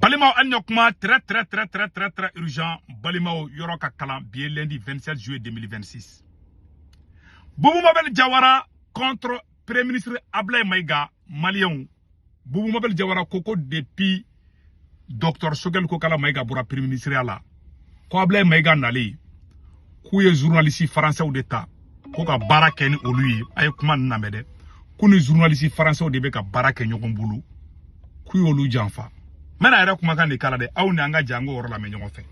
Balimaw, an ɲɔ kuma très très très très très très urgent. Balimaw, yɔrɔ ka kalan. Bi ye lundi 27 juillet 2026. Boubou Mabel Diawara contre premier ministre Ablaye Maïga. Maliyɛnw, Boubou Mabel Diawara ko depuis docteur Choguel Kokala Maïga bɔra premier ministre la, ko Ablaye Maïga nalen, k'u ye journaliste français de ta ko ka baara kɛ ni olu ye. A ye kuma ninnu lamɛn dɛ. Ko ni journaliste français de bɛ ka baara kɛ ɲɔgɔn bolo, k'u y'olu janfa. N bɛna yɛrɛ kumakan de kala dɛ. Aw ni an ka jɛ, an k'o yɔrɔ lamɛn ɲɔgɔn fɛ.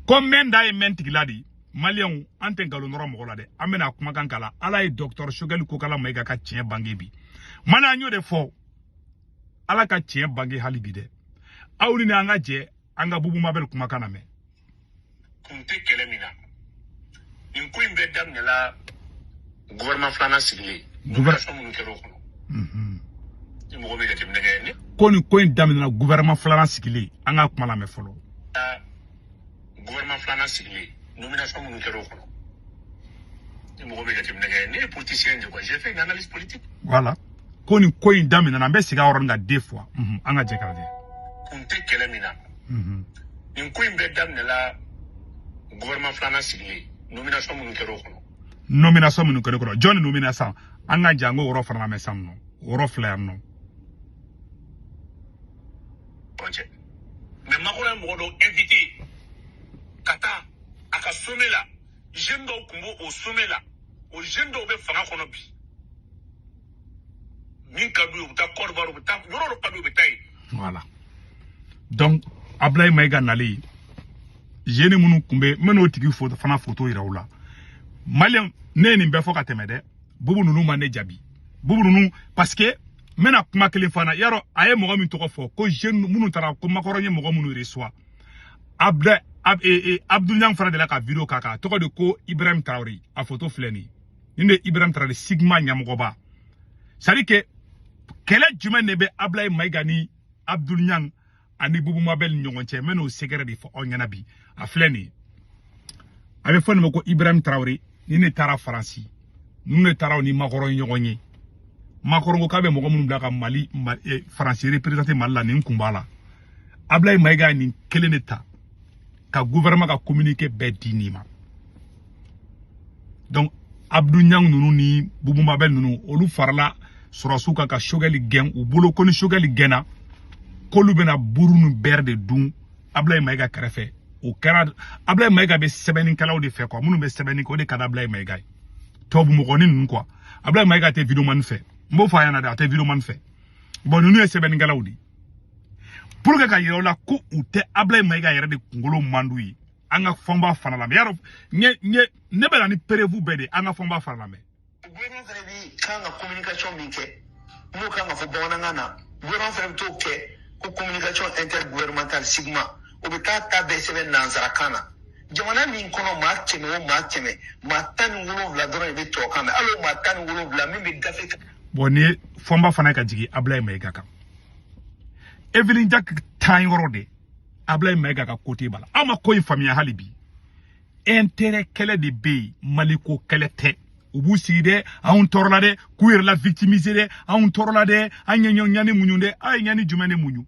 Ko mɛn da ye mɛn tigila de. Maliyɛnw, an tɛ nkalon nɔrɔ mɔgɔ la dɛ. An bɛna kumakan kala. Ala ye docteur Choguel Kokala Maïga ka tiɲɛ bange bi. Maliyɛn, an y'o de fɔ, Ala ka tiɲɛ bange hali bi dɛ. Aw ni an ka jɛ, an ka Boubou Mabel kumakan lamɛn. Kun tɛ kɛlɛ min na, nin ko in bɛɛ daminɛla gouvernement filanan sigilen, nomination minnu kɛra o kɔnɔ. Ni mɔgɔ bɛ jateminɛ kɛ ni Ko nin ko in daminɛna gouvernement filanan sigilen. An ka kuma lamɛn fɔlɔ. Gouvernement filanan sigilen, nomination minnu kɛra o kɔnɔ, ni mɔgɔ bɛ jateminɛ kɛ, ne ye politicien de quoi, j'ai fait une analyse politique. Voilà, ko nin ko in daminɛna, an bɛ segin a yɔrɔnin kan deux fois. An ka jɛ k'a lajɛ. Kun tɛ kɛlɛ min na, nin ko in bɛɛ daminɛla gouvernement filanan sigilen, nomination minnu kɛra o kɔnɔ. Nomination minnu kɛra kɔnɔ, jɔn ni nomination? An ka jɛ, an k'o yɔrɔ fana lamɛn sisan nɔ. O yɔrɔ filɛ yan nɔ. Cɛ, mais Macron ye mɔgɔ dɔw invité ka taa a ka sommet la. Jeune dɔw tun b'o o sommet la, o jeune dɔw bɛ fanga kɔnɔ bi. Min ka d'u ye, u bɛ taa Côte d'Ivoire, u bɛ taa yɔrɔ dɔ ka d'u ye, u bɛ taa yen. Voilà, donc Ablaye Maïga nalen, jeune minnu tun bɛ, n bɛ n'o tigi fana photo yira u la. Maliyɛn, ne ye nin bɛɛ fɔ ka tɛmɛ dɛ. Bubu ninnu ma ne jaabi, bubu ninnu, parce que n bɛna kuma kelen fana. Yarɔ, a ye mɔgɔ min tɔgɔ fɔ ko jeune minnu taara, ko Macron ye mɔgɔ minnu reçoit, Abdul Ab, e, e, Abdul Niang fana delila ka vidéo k'a kan. A tɔgɔ de ko Ibrahim Traoré. A photo filɛ nin ye. Nin de ye Ibrahim Traoré, Sigma ɲɛmɔgɔba. C'est à dire que kɛlɛ jumɛn de bɛ Ablaye Maïga ni Abdul Niang ani Boubou Mabel ni ɲɔgɔn cɛ? N bɛ n'o secret de fɔ aw ɲɛna bi. A filɛ nin ye, a bɛ fɔ nin ma ko Ibrahim Traoré. Ni ne taara Faransi, ninnu de taara ni Macron ye ɲɔgɔn ye. Macron ko k'a bɛ mɔgɔ minnu bila ka Mali Faransi représenter Mali la, nin kun b'a la. Ablaye Maïga ye nin kelen de ta ka gouvernement ka communiqué bɛɛ di nin ma. Donc Abdou Niang ninnu ni Boubou Mabel ninnu, olu farala sɔrɔsiw kan ka Choguel gɛn. U bolo ko ni Choguel gɛnna, k'olu bɛna buru ni bɛrɛ de dun Ablaye Maïga kɛrɛfɛ. O kɛra, Ablaye Maïga bɛ sɛbɛnnikɛlaw de fɛ quoi. Minnu bɛ sɛbɛnni kɛ, o de ka di Ablaye Maïga ye, tubabu mɔgɔnin ninnu quoi. Ablaye Maïga tɛ vidéoman fɛ, n b'o fɔ a ɲɛna dɛ, a tɛ vidéoman fɛ. Bon, ninnu ye sɛbɛnnikɛlaw de ye pour que ka yira u la ko u tɛ Ablaye Maïga yɛrɛ de kunkolo man d'u ye. An ka fɔnba fana lamɛn. Yarɔ, n ye ne bɛ na ni preuve bɛɛ de. An ka fɔnba fana lamɛn. Gouvernement fana bi kan ka communication min kɛ, n'o kan ka fɔ bamanankan na, gouvernement fana bɛ t'o kɛ ko communication intergouvernementale Sigma. O bɛ taa ta bɛɛ sɛbɛn nanzarakan na. Jamana min kɔnɔ, maa 100 o maa 100, maa 17 dɔrɔn de bɛ tubabukan mɛn. Hali o maa 17 min bɛ gafe. Bon, nin ye fɔnba fana ye ka jigin Ablaye Maïga kan. Evelyne Jack tan yɔrɔ de Ablaye Maïga ka côté b'a la. Aw ma ko in faamuya hali bi. Intérêt kɛlɛ de bɛ yen, Maliko kɛlɛ tɛ. U b'u sigi dɛ, anw tɔɔrɔla dɛ, k'u yɛrɛ la victimiser dɛ, anw tɔɔrɔla dɛ, an ye ɲani muɲu dɛ. A ye ɲani jumɛn de muɲu?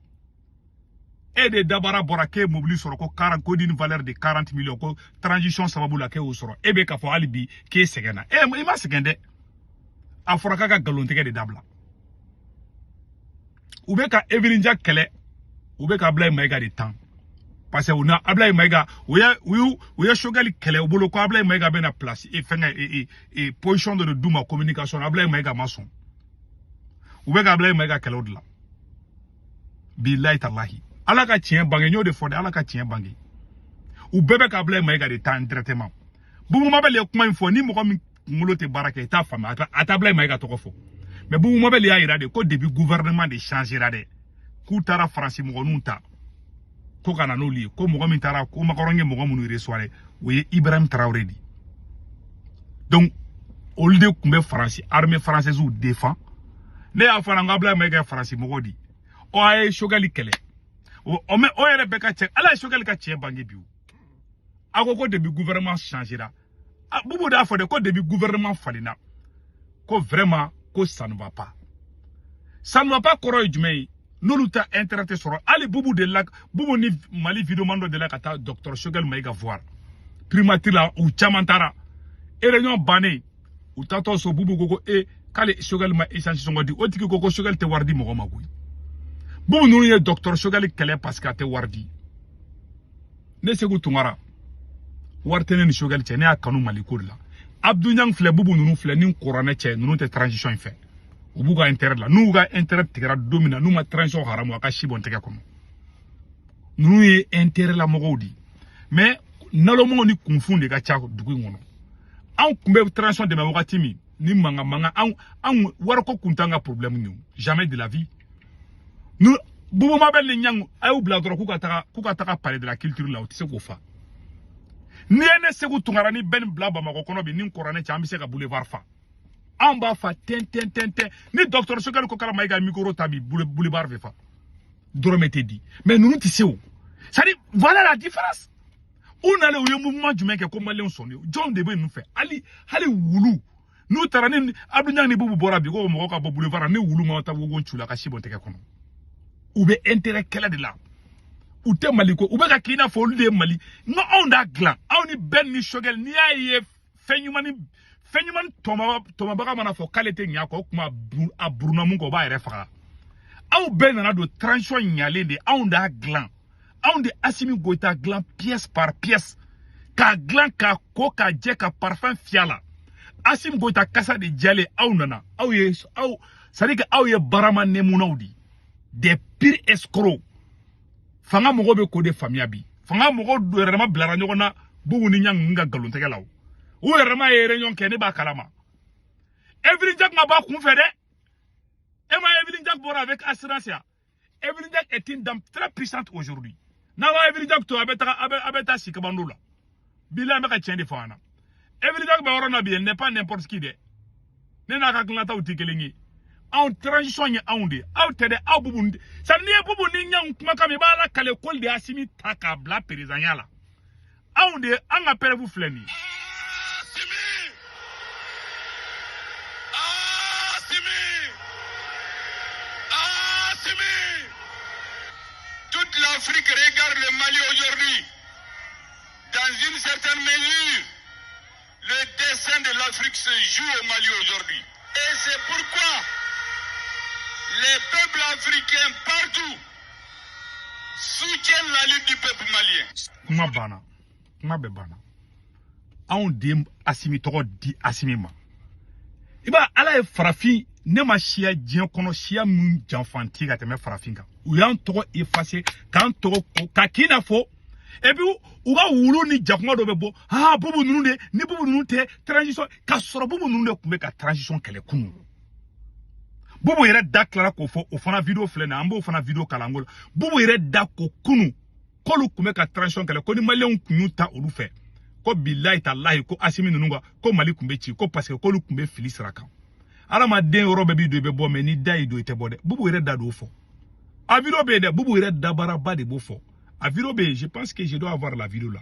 E de dabara bɔra k'e mobili sɔrɔ ko 40, ko d'une valeur de 40 millions, ko transition sababu la k'e y'o sɔrɔ. E bɛ k'a fɔ hali bi k'e sɛgɛnna. E i ma sɛgɛn dɛ. A fɔra k'a ka nkalontigɛ de dabila. U bɛ ka Evelyne Jack kɛlɛ, u bɛ ka Ablaye Maïga de tan, parce que u na Ablaye Maïga, u ye Choguel kɛlɛ. U bolo ko Ablaye Maïga bɛna place e fɛngɛ e position dɔ de d'u ma communication. Ablaye Maïga ma sɔn. U bɛ ka Ablaye Maïga kɛlɛ o de la. Bilayi talahi, Ala ka tiɲɛ bange. N y'o de fɔ dɛ, Ala ka tiɲɛ bange. U bɛɛ bɛ ka Ablaye Maïga de tan directement. Boubou Mabel ye kuma in fɔ, ni mɔgɔ min kunkolo tɛ baara kɛ, i t'a faamuya. A tɛ Ablaye Maïga tɔgɔ fɔ, mais Boubou Mabel y'a yira de ko depuis gouvernement de changera dɛ, k'u taara Faransi mɔgɔninw ta ko ka na n'olu ye, ko mɔgɔ min taara, ko Macron ye mɔgɔ minnu reçoit dɛ, o ye Ibrahim Traoré de. Donc olu de tun bɛ Faransi armée française défend. Ne y'a fɔ n ko Ablaye Maïga ye Faransi mɔgɔ di. Ɔ, a ye Choguel kɛlɛ o mɛ, o yɛrɛ bɛɛ ka cɛ. Ala ye Choguel ka tiɲɛ bange bi. O a ko depuis gouvernement changera, Boubou de y'a fɔ dɛ, ko depuis gouvernement falenna, ko vraiment ko ça ne va pas. Ça ne va pas kɔrɔ ye jumɛn ye? N'olu ta intérêt tɛ sɔrɔ. Hali Bubu de la, Bubu ni Mali videoman dɔ de la ka taa docteur Choguel Maïga voir primature la, u caman taara réunion bannen, u taatɔ so, Bubu ko ko e k'ale Choguel ma essence sɔngɔ di. O tigi ko ko Choguel tɛ wari di mɔgɔ ma koyi. Bubu ninnu ye docteur Choguel kɛlɛ parce que a tɛ wari di. Ne Sékou Tounkara, wari tɛ ne ni Choguel cɛ, ne y'a kanu Mali ko de la. Abdou Niang filɛ, Bubu ninnu filɛ, ni kuranɛ cɛ, ninnu tɛ transition in fɛ. U b'u ka intérêt la. N'u ka intérêt tigɛra don min na, n'u ma transition haramu, a ka si bɔ n tɛgɛ kɔnɔ. Ninnu ye intérêt la mɔgɔw de ye, mais nalomɔgɔw ni kunfin de ka ca dugu in kɔnɔ. Anw tun bɛ transition dɛmɛ wagati min ni mankan mankan, anw wariko kun t'an ka problème ye, jamais de la vie. Nous, Bubu Mabel ni Niang, a y'u bila dɔrɔn k'u ka taga palais de la culture la, u tɛ se k'o fa. N'i ye ne Sékou Tounkara ni bɛɛ nin bila Bamakɔ kɔnɔ bi, ni kuranɛ cɛ, an bɛ se ka boulevard fa. Anw b'a fa tɛn tɛn tɛn tɛn. Ni docteur Choguel ko k'ala ma i ka micro ta bi, boulevard bɛ fa, dɔrɔmɛ tɛ di. Mais ninnu tɛ se o. C'est à dire, voilà la différence. U nalen, u ye mouvement jumɛn kɛ ko maliyɛnw sɔnni? Jɔn de bɛ ninnu fɛ? Hali wulu n'u taara ni Abdou Niang ni Bubu bɔra bi ko mɔgɔw ka bɔ boulevard la, ni wulu ma taa wogon cu la, ka si bɔ tɛgɛ kɔnɔ. U bɛ intérêt kɛlɛ de la, u tɛ Mali ko. U bɛ ka k'i n'a fɔ olu de ye Mali. N ko anw d'a dilan, anw ni bɛɛ ni Choguel. N'i y'a ye fɛn ɲuman ni fɛn ɲuman tɔmɔbaga mana fɔ k'ale tɛ ɲɛ a kɔ, o tuma a burunna mun kɔ, o b'a yɛrɛ faga. Aw bɛɛ nana don transition ɲalen de, anw d'a dilan. Anw de Assimi Goïta dilan pièce par pièce, k'a dilan, k'a ko, k'a jɛ, ka parfum fiyɛ a la. Assimi Goïta kasa de jalen, aw nana, aw ye aw, c'est à dire que aw ye barama nɛmunaw de, des pires escrocs. Fanga mɔgɔw bɛ k'o de faamuya bi. Fanga mɔgɔw yɛrɛ ma bilara ɲɔgɔn na Bubu ni Niang ninnu ka nkalontigɛ la. O u yɛrɛ ma ye réunion kɛ, ne b'a kalama. Evelyne Jack ma b'a kun fɛ dɛ. E ma Evelyne Jack bɔra avec assurance ya. Evelyne Jack est une dame très puissante aujourd'hui. N'a ma Evelyne Jack to, a bɛ taga, a bɛ taa si kabando la. Bilahi, an bɛ ka tiɲɛ de fɔ an na. Evelyne Jack bɛ yɔrɔ min na bi, elle n'est pas n'importe qui dɛ. Ne n'a ka hakilinataw tɛ kelen ye. Anw transition ye anw de ye, aw tɛ dɛ. Aw Bubu, sa n'i ye Bubu ni Niang kumakan min, i b'a lakale k'olu de y'Assimi ta k'a bila présidentya la. Anw de, an ka preuve filɛ nin ye. Assimi! Assimi! Assimi! Toute l'Afrique regarde le Mali aujourd'hui. Dans une certaine mesure, le destin de l'Afrique se joue au Mali aujourd'hui. Et c'est pourquoi les peuples africains partout soutiennent la lutte du peuple malien. Kuma banna, kuma bɛɛ banna. Anw de ye Assimi tɔgɔ di Assimi ma. I b'a, Ala ye farafin, ne ma siya diɲɛ kɔnɔ siya min janfanti ka tɛmɛ farafin kan. U y'an tɔgɔ effacer, k'an tɔgɔ ko ka k'i n'a fɔ. Et puis u ka wulu ni jakuma dɔ bɛ bɔ, ah, Bubu ninnu de, ni Bubu ninnu tɛ transition, ka sɔrɔ Bubu ninnu de tun bɛ ka transition kɛlɛ kunun. Bubu yɛrɛ da tilara k'o fɔ. O fana vidéo filɛ nin ye, an b'o fana vidéo kalan ko la. Bubu yɛrɛ da ko kunun k'olu tun bɛ ka transition kɛlɛ, ko ni maliyɛnw tun y'u ta olu fɛ, ko bilayi talahi, ko Assimi ninnu ka ko Mali tun bɛ ci, ko parce que k'olu tun bɛ fili sira kan. Adamaden yɔrɔ bɛɛ b'i don, i bɛ bɔ, mɛ ni da y'i don, i tɛ bɔ dɛ. Bubu yɛrɛ da d'o fɔ. A vidéo bɛ yen dɛ. Bubu yɛrɛ dabaraba de b'o fɔ. A vidéo bɛ yen. Je pense que je dois avoir la vidéo là.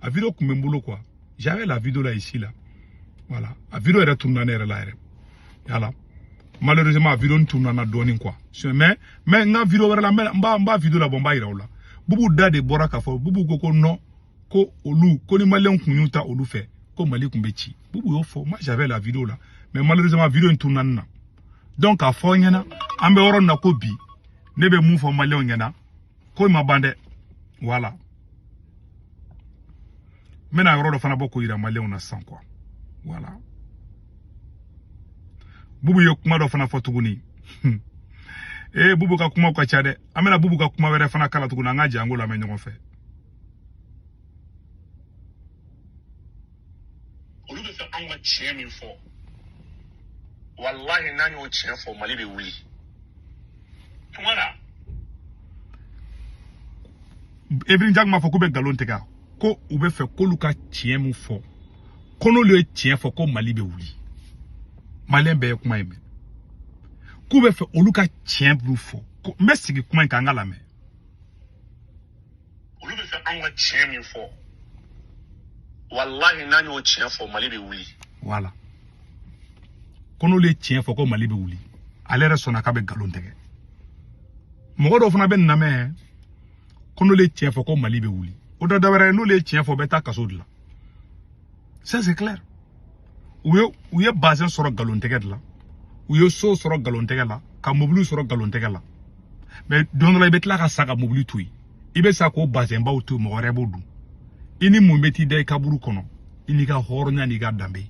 A vidéo tun bɛ n bolo quoi. J'avais la vidéo là, ici là, voilà. A vidéo yɛrɛ tununa ne yɛrɛ la yɛrɛ. Voilà, malheureusement a vidéo tununa na dɔɔnin quoi. Mais n ka vidéo wɛrɛ la, n b'a vidéo la bɔ, n b'a yira o la. Bubu da de bɔra k'a fɔ. Bubu ko ko non, ko olu, ko ni maliyɛnw kun y'u ta olu fɛ, ko Mali kun bɛ ci. Bubu y'o fɔ. Moi, j'avais la vidéo là, mais malheureusement vidéo in tununa nin na. Donc k'a fɔ aw ɲɛna, an bɛ yɔrɔ min na ko bi, ne bɛ mun fɔ maliyɛnw ɲɛna? Ko in ma ban dɛ. Voilà, n bɛna yɔrɔ dɔ fana bɔ k'o yira maliyɛnw na sisan quoi. Voilà, Bubu ye kuma dɔ fana fɔ tuguni. Ee, Bubu ka kumaw ka ca dɛ. An bɛna Bubu ka kuma wɛrɛ fana kala tuguni. An ka jɛ an k'o lamɛn ɲɔgɔn fɛ. Olu bɛ fɛ anw ka tiɲɛ min fɔ, walahi, n'an y'o tiɲɛ fɔ, Mali bɛ wuli. Tunkara. Evelyne Jack m'a fɔ k'u bɛ nkalon tigɛ, ko u bɛ fɛ k'olu ka tiɲɛ min fɔ, ko n'olu ye tiɲɛ fɔ, ko Mali bɛ wuli. Maliyɛn bɛɛ ye kuma in mɛn, k'u bɛ fɛ olu ka tiɲɛ min fɔ. Ko n bɛ sigi kuma in kan, an ka lamɛn. Olu bɛ fɛ anw ka tiɲɛ min fɔ, walahi, n'an y'o tiɲɛ fɔ, Mali bɛ wuli. Voilà, ko n'olu ye tiɲɛ fɔ, ko Mali bɛ wuli. Ale yɛrɛ sɔnna k'a bɛ nkalon tigɛ. Mɔgɔ dɔw fana bɛ nin lamɛn ko n'olu ye tiɲɛ fɔ ko Mali bɛ wuli. O tɛ dɔwɛrɛ ye, n'olu ye tiɲɛ fɔ u bɛ taa kaso de la. Ça c'est clair. U ye bazin sɔrɔ nkalontigɛ de la. U ye so sɔrɔ nkalontigɛ la, ka mobili sɔrɔ nkalontigɛ la. Mais don dɔ la i bɛ tila ka sa ka mobili to yen. I bɛ sa k'o bazɛnbaw to yen, mɔgɔ wɛrɛ b'o dun. I ni mun bɛ t'i da i kaburu kɔnɔ? I n'i ka hɔrɔnya n'i ka danbe.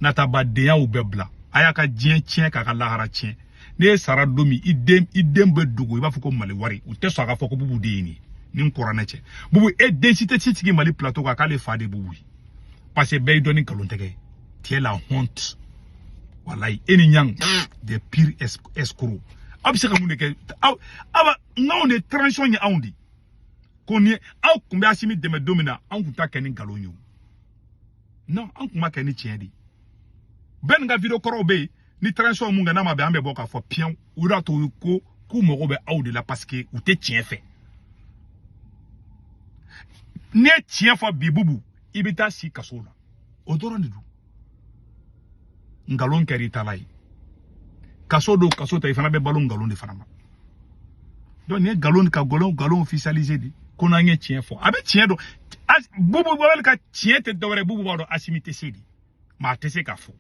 Natabadenyaw bɛɛ bila. A y'a ka diɲɛ tiɲɛ k'a ka lahara tiɲɛ. N'e sara don min, i den bɛ dogo, i b'a fɔ ko Mali wari. U tɛ sɔn a ka fɔ ko Bubu den ye nin ye. Ni n kɔrɔ ne cɛ. Bubu, e den si tɛ sigi Mali plateau kan k'ale fa de Bubu ye. Parce que bɛɛ y'i dɔn ni nkalon tɛgɛ ye. Tu es la honte. Walayi, e ni ɲang des pires escrocs. Aw bɛ se ka mun de kɛ? Aw n'anw de transition ye anw de. Ko ni aw kun bɛ Asimi dɛmɛ don min na, anw kun t'a kɛ ni nkalon ye o. Non, anw kun b'a kɛ ni tiɲɛ de ye. Bɛɛ nin ka vidéo kɔrɔw bɛ yen, ni transition mun kɛ n'a ma bɛn, an bɛ bɔ k'a fɔ piyan. O de y'a to ko k'u mago bɛ aw de la parce que u tɛ tiɲɛ fɛ. N'i ye tiɲɛ fɔ bi Bubu, i bɛ taa si kaso la. O dɔrɔn de don. Nkalon kɛra i ta la ye. Kaso don, kaso ta, i fana bɛ balo nkalon de fana ma. Donc nin ye nkalon ka nkalon officialiser de. Ko n'an ye tiɲɛ fɔ, a bɛ tiɲɛ dɔn. Bubu Babel ka tiɲɛ tɛ dɔwɛrɛ, Bubu b'a dɔn Asimi tɛ se de. Maa tɛ se k'a fɔ.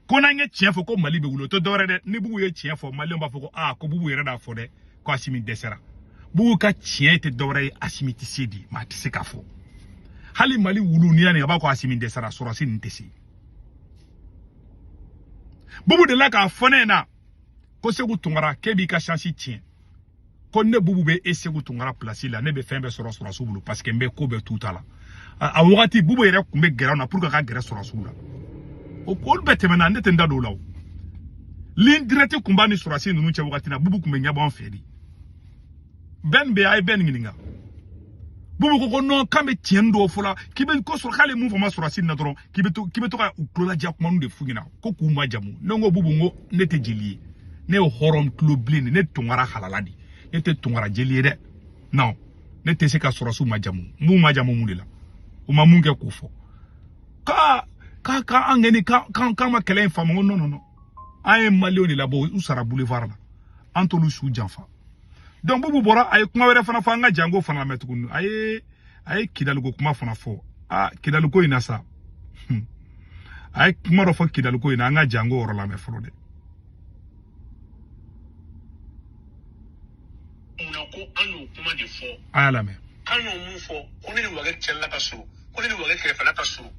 Ko n'an ye tiɲɛ fɔ ko Mali bɛ wuli, o tɛ dɔwɛrɛ dɛ. Ni Bubu ye tiɲɛ fɔ, Maliyɛnw b'a fɔ ko aa ko Bubu yɛrɛ d'a fɔ dɛ, ko Asimi dɛsɛra. Bubu ka tiɲɛ tɛ dɔwɛrɛ ye, Asimi tɛ se de, maa tɛ se k'a fɔ. Hali Mali wulu n'i y'a nin, a b'a fɔ Asimi dɛsɛra, sɔrɔsi nin tɛ se. Bubu delila k'a fɔ ne ɲɛna ko Segu Tunkara k'e b'i ka chance tiɲɛ. Ko ne Bubu bɛ e Segu Tunkara place la, ne bɛ fɛn bɛɛ sɔrɔ sɔrɔsiw bolo parce que n bɛ ko bɛɛ t'u ta la. A wagati Bubu yɛrɛ tun bɛ gɛrɛ na pour que ka gɛrɛ sɔrɔsiw la. O olu bɛɛ tɛmɛna, ne tɛ n da don o la o. Ligne directe tun b'a ni sɔrɔsi ninnu cɛ wagati na, Bubu tun bɛ ɲɛbɔ an fɛ de. Bɛn bɛ a ye bɛn ɲininka. Bubu ko non k'an bɛ tiɲɛ dɔw fɔ la, k'i bɛ ko sɔrɔ k'ale mun fɔ ma sɔrɔsi na dɔrɔn, k'i bɛ to ka u tuloladiya kumaninw de f'u ɲɛna ko k'u majamu. Ne ko Bubu, n ko ne tɛ jeli ye, ne ye hɔrɔn tulo bilen de, ne Tunkara halala de, ne tɛ Tunkara jeli ye dɛ. Non, ne tɛ se ka sɔrɔsiw majamu. N b'u majamu mun de la? U ma mun kɛ k'o fɔ. K'a an kɛni k'an ma kɛlɛ in faamu. N ko non non non, an ye Maliyɛnw de labɔ, u sara boulevard la, an t'olu su janfa. Donc Bubu bɔra, a ye kuma wɛrɛ fana fɔ, an ka jango fana lamɛn tuguni. A ye Kidaliko kuma fana fɔ. Ah, Kidaliko in na sa, a ye kuma dɔ fɔ Kidaliko in na, an ka jango yɔrɔ lamɛn fɔlɔ dɛ. Munna ko an y'o kuma de fɔ? A y'a lamɛn. K'an y'o mun fɔ? Ko ne ni Wage cɛla ka surun, ko ne ni Wage kɛrɛfɛla ka surun,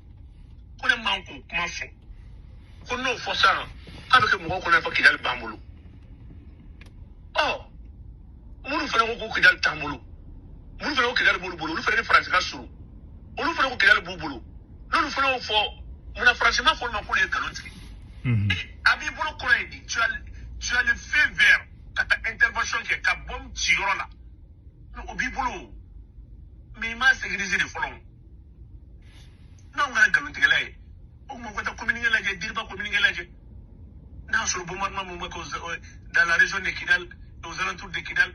ko ne man k'o kuma fɔ. Ko n'o fɔ sisan, k'a bɛ kɛ mɔgɔw kɔnɔ fɔ Kidali b'an bolo. Ɔ, minnu fana ko ko Kidali t'an bolo, minnu fana ko Kidali b'olu bolo, olu fana ni Faransi ka surun, olu fana ko Kidali b'u bolo. N'olu fana y'o fɔ, munna Faransi ma fɔ olu ma k'olu ye nkalon tigɛ? A b'i bolo kɔrɔ ye di, tu as le feu vert ka taa intervention kɛ ka bombe ci yɔrɔ la. O b'i bolo, mais i m'a sécuriser de fɔlɔ. N'anw kɛra nkalontigɛla ye, o tuma ka taa communiqué lajɛ, Diriba communiqué lajɛ. N'a sɔrɔ bombardement mun bɛ kɛ dans la région de Kidal, aux alentours de Kidal,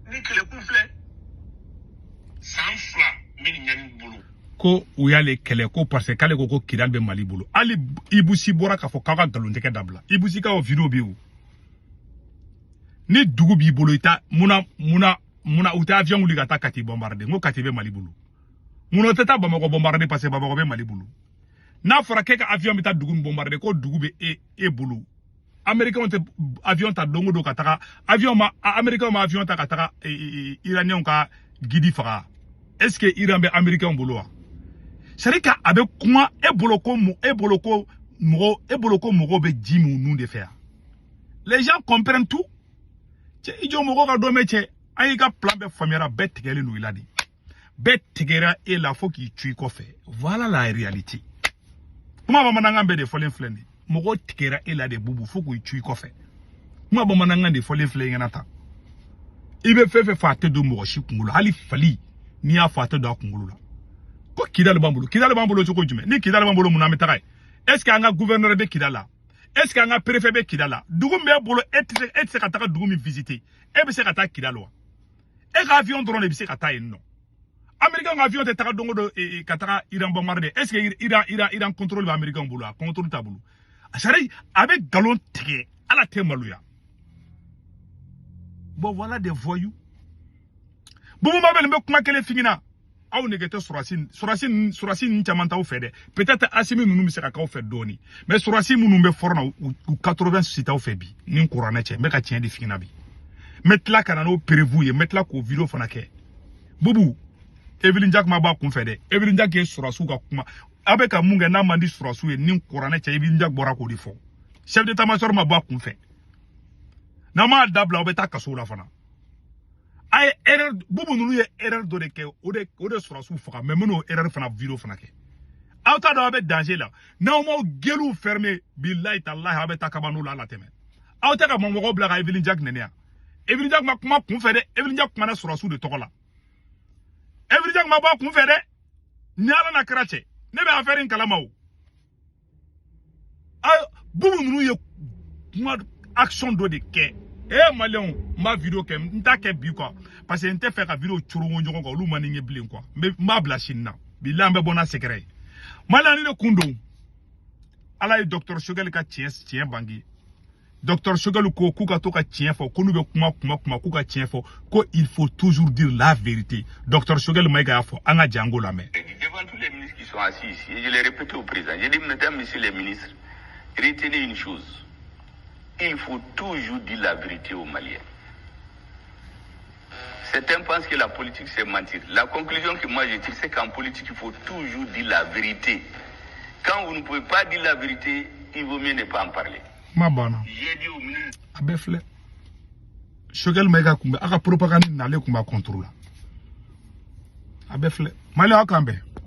ni kɛlɛkun filɛ, san 2 n bɛ nin ɲani bolo. Ko u y'ale kɛlɛ ko parce que k'ale ko ko Kidal bɛ Mali bolo. Hali Ibusi bɔra k'a fɔ k'aw ka nkalontigɛ dabila. Ibusi ka o vidéo bɛ yen o. Ni dugu b'i bolo, i ta munna u tɛ avion wuli ka taa Kati bombarder? N ko Kati bɛ Mali bolo. Munna u tɛ taa Bamakɔ bombarder parce que Bamakɔ bɛ Mali bolo? N'a fɔra k'e ka avion bɛ taa dugu min bombarder, ko dugu bɛ e bolo. Américains tɛ avion ta don o don ka taga avion ma, Américains ma avion ta ka taga Iraniens ka guide faga. Est-ce que Iran bɛ Américains bolo wa? C'est à dire que a bɛ kuma e bolo ko e bolo ko mɔgɔ e bolo ko mɔgɔw bɛ ji min nun de fɛ yan. Les gens comprennent tout. Cɛ i jɔ mɔgɔw ka dɔn mɛ cɛ, an y'i ka plan bɛɛ faamuyara, bɛɛ tigɛlen don i la de. Bɛɛ tigɛra e la fo k'i cu i kɔfɛ. Voilà la réalité. Kuma bamanankan bɛɛ de fɔlen filɛ nin ye. Mɔgɔw tigɛra e la de Bubu fo k'i cu i kɔfɛ. Kuma bamanankan de fɔlen filɛ i ɲɛna tan. I bɛ fɛn fɛn fɔ a tɛ don mɔgɔ si kunkolo, hali fali n'i y'a fɔ a tɛ don a kunkolo la. Ko Kidali b'an bolo, Kidali b'an bolo cogo jumɛn? Ni Kidali b'an bolo, mun na an bɛ taga yen? Est ce que an ka gouverneur bɛ Kidali la? Est ce que an ka préfet bɛ Kidali la? Dugu min b'e bolo, e tɛ se ka taga dugu min visiter, e bɛ se ka taa Kidali wa? E ka avion dɔrɔn de bɛ se ka taa yen nɔ. Américain ka avion tɛ taga don o don ka taga Iran bombarder. Est ce que Iran contrôle bɛ Américain bolo? A contrôle t'a bolo. C'est à dire a bɛ nkalon tigɛ, Ala tɛ maloya. Bon, voilà des voyous. Boubou Mabel, n bɛ kuma kelen f'i ɲɛna. Aw nege tɛ sɔrɔsi sɔrɔsi sɔrɔsi ninnu caman t'aw fɛ dɛ. Peut-être Asimi ninnu bɛ se ka k'aw fɛ dɔɔni, mais sɔrɔsi minnu bɛ front na, u 80 si t'aw fɛ bi. Ni kuranɛ cɛ, n bɛ ka tiɲɛ de f'i ɲɛna bi. N bɛ tila ka na n'o preuve ye, n bɛ tila k'o vidéo fana kɛ. Bubu, Evelyne Jack ma bɔ a kun fɛ dɛ. Evelyne Jack ye sɔrɔsiw ka kuma. Aw bɛ ka mun kɛ n'a man di sɔrɔsiw ye, ni kuranɛ cɛ, Evelyne Jack bɔra k'o de fɔ. Chef d'état-major ma bɔ a kun fɛ. N'aw m'a dabila, aw bɛ taa kaso la fana. A ye erreur, Bubu ninnu ye erreur dɔ de kɛ, o de sɔrɔsiw faga, mais n bɛn'o erreur fana vidéo fana kɛ. Aw t'a dɔn aw bɛ danger la. N'aw m'aw gueulew fermer, bilayi talahi, aw bɛ taa kabano la. Ala tɛmɛ aw tɛ ka mɔgɔw bila ka Evelyne Jack nɛni yan. Evelyne Jack ma kuma kun fɛ dɛ. Evelyne Jack kumana sɔrɔsiw de tɔgɔ la. Evelyne Jack ma bɔ a kun fɛ dɛ. Ni Ala n'a kɛra cɛ, ne bɛ affaire in kalama o. Aw Bubu ninnu ye kuma action dɔ de kɛ. Eh, maliyɛnw, n b'a vidéo kɛ, n t'a kɛ bi quoi, parce que n tɛ fɛ ka vidéo corongo ɲɔgɔn kan, olu man di n ye bilen quoi. N bɛ n b'a bila sini na. Bilahi, an bɛ bɔ n'a secret ye. Maliyɛn, ni de kun don. Ala ye docteur Choguel ka tiɲɛ tiɲɛ bange. Docteur Choguel ko k'u ka to ka tiɲɛ fɔ, ko n'u bɛ kuma kuma kuma, k'u ka tiɲɛ fɔ, ko il faut toujours dire la vérité. Docteur Choguel Maïga y'a fɔ, an ka jango lamɛn. Devant tous les ministres qui sont assis ici, et je l'ai répété au président, j'ai dit: mesdames, messieurs les ministres, retenez une chose. Il faut toujours dire la vérité aux Maliens. Certains pensent que la politique, c'est mentir. La conclusion que moi je tire, c'est qu'en politique, il faut toujours dire la vérité. Quand vous ne pouvez pas dire la vérité, il vaut mieux ne pas en parler. Kuma banna. J'ai dit au ministre A bɛɛ filɛ. Choguel Maïga kun bɛ a ka propagande nalen kun b'a contre la. A bɛɛ filɛ. Maliyɛn, aw k'an bɛn.